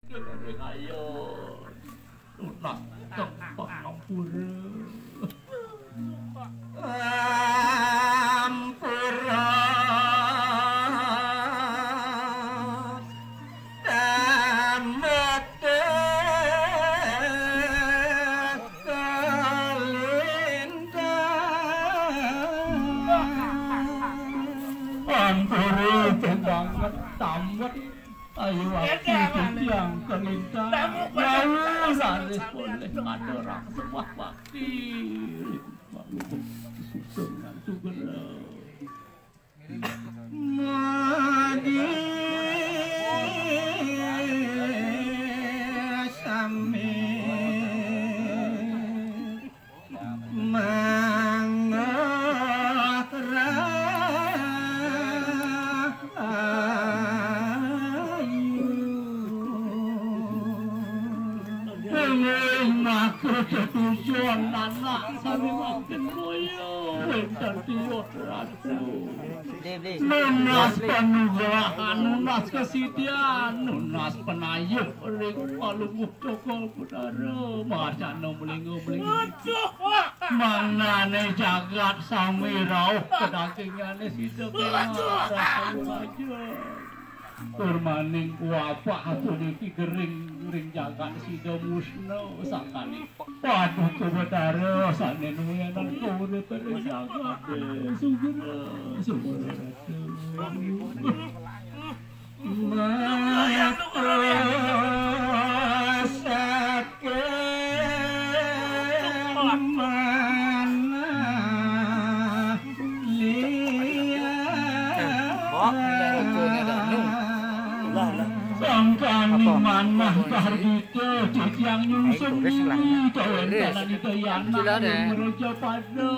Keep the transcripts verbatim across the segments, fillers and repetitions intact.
Ayo. Tunas kang pangampura. Ampura. Tambete kalintang. Ampura banget tambet. Ayo aku titiang kalintang. Jauh raris boleh ada orang sembah bakti. Susun ngantuk bener. Magi sami mangerah ayu. Maka ketujuan anak sami makin moyo. Wénten tiwas ratu. Nunas panugrahan, nunas kasidian, nunas panayuh ring Palungguh Cokor Betara, macan mlinga-mlinga. Mangdané jagat sami rauh kadagingé sida kéné rahayu raja. Tur maning wabah puniki gering ring jagat sida musna sangkaning Paduka Betara sané nuwunan kauripan ring jagaté. Sugra, sugra. Mata saking manah liat. Sangkaning manah kardita titiang nyungsung ngiwi kawéntenan Ida Yana ing mreja pada.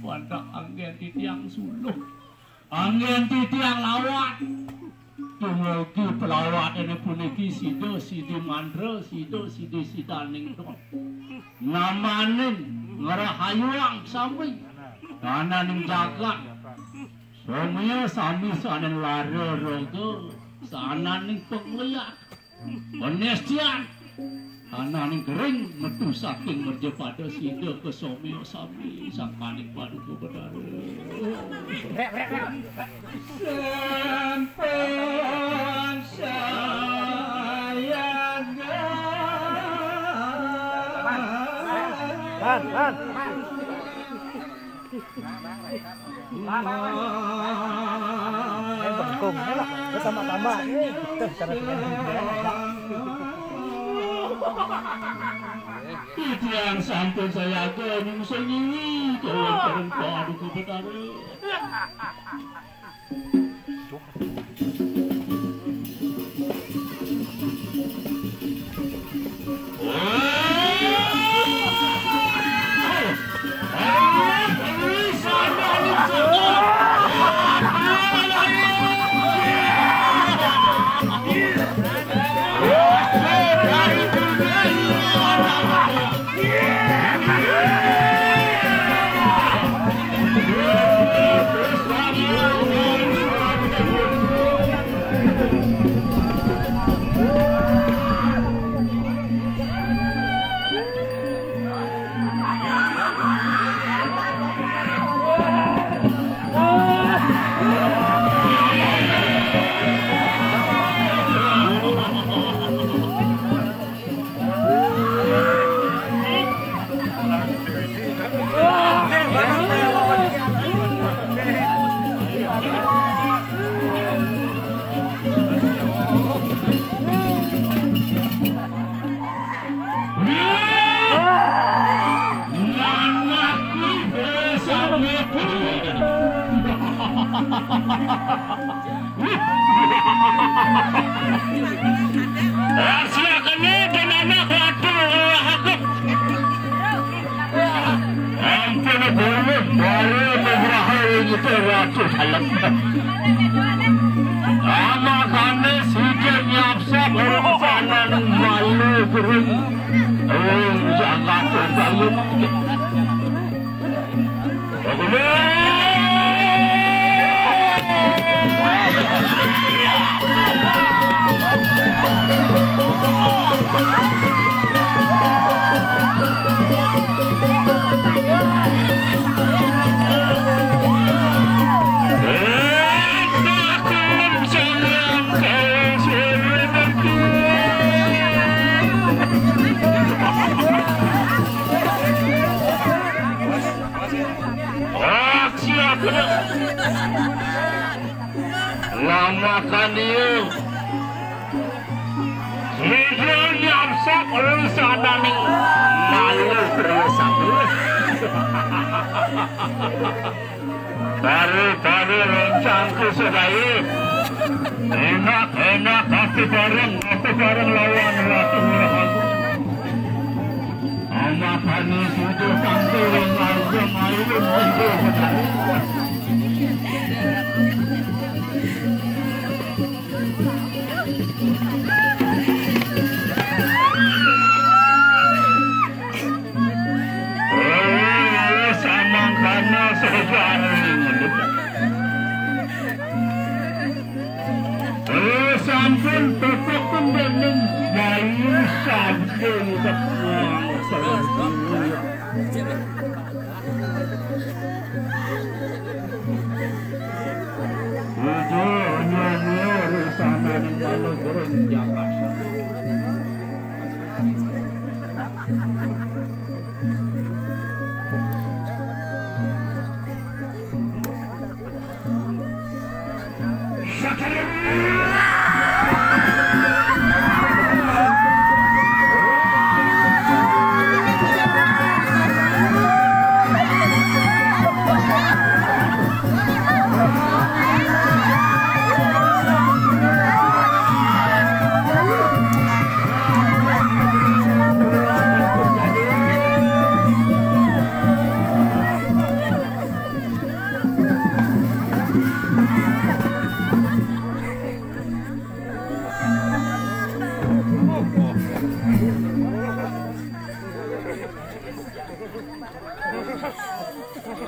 Wantah anggén titiang suluh. Anggén titiang lawat. Dumugi pelawatané puniki sida sidi mantra, sida sidi sidaning don. Namaning ngrahayuang sami. Dananing jagat. Somya sami sané lara raga, sananing pangliat. Panestian. Ananing gering metu saking merjapada sida kasomya sami sangkaning Paduka Betara. Sampun sayaga. Pan, pan. Main bengkung, ya lah. Terus sama tambah. Eh, itu cara dengan dia. Titiang sampun sayaga nyungsung ngiwi kawéntenan Paduka Betara. Rahasia kene dan anak batu, eh, hagep. Ampun, boleh, boleh, nugraha kita ratu salem. Amakane sida nyapsap ring sanan malu gering ring jagat Bali. Makan iya. Iya nyamsak lu sananing malu terus aku. Baru-baru rencangku sedaya. Enak-enak aku bareng, aku bareng lawan Ratu Ngurah Agung. Amakane sudah tampil ring marga malu muncul. Oh, samangkana saudara. Oh, sampun pepok kendendeng bayu sabda. Ida nyanya risananing Manogereng Jakarta.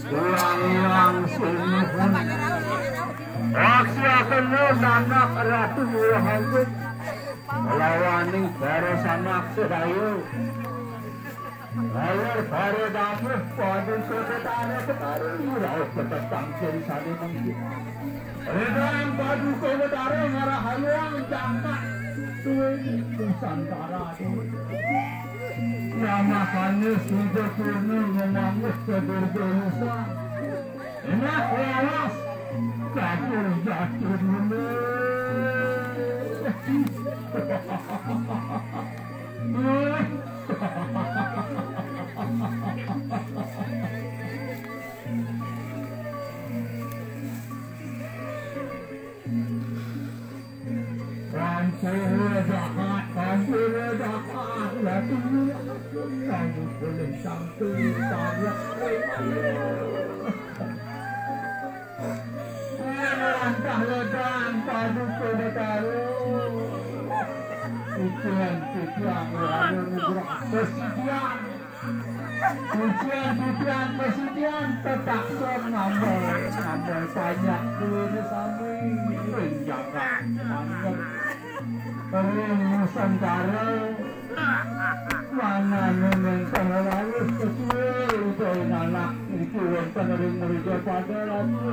Ilang-ilang sumuhun. Aksiaken nanak Ratu Murahanggut. Lawaning para sanak sedaya. Layar para damuh, pada Betara, Betara, rauh petetang sing sane mengki. Ridang Paduka Betara ngarahayang jangkat duwe Nusantara. Namakane Sida Purna ngemangguh kedurjayusan. Enak lawas catur jatur meneh. Rancang jahat, rancang jahat, ratu, kamu boleh sampai tarik. Langkah ledan Paduka Betara. Ujian titiang raya nugrah kesidian. Ujian titiang kesidian terpaksa nambah, nambah banyak duit sami. Ring jagat manget. Ring Nusantara. Manane nenten rawuh kesuwe utawi nanak niki wonten ring mrika pada ratu.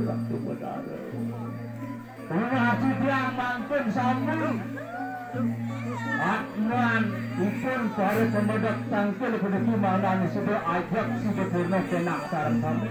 Ratu Betara. Punah titiang mangkin sami. Atman ipun para pemedek tangkil puniki manane sida ajeg sida purna kenak sareng sami.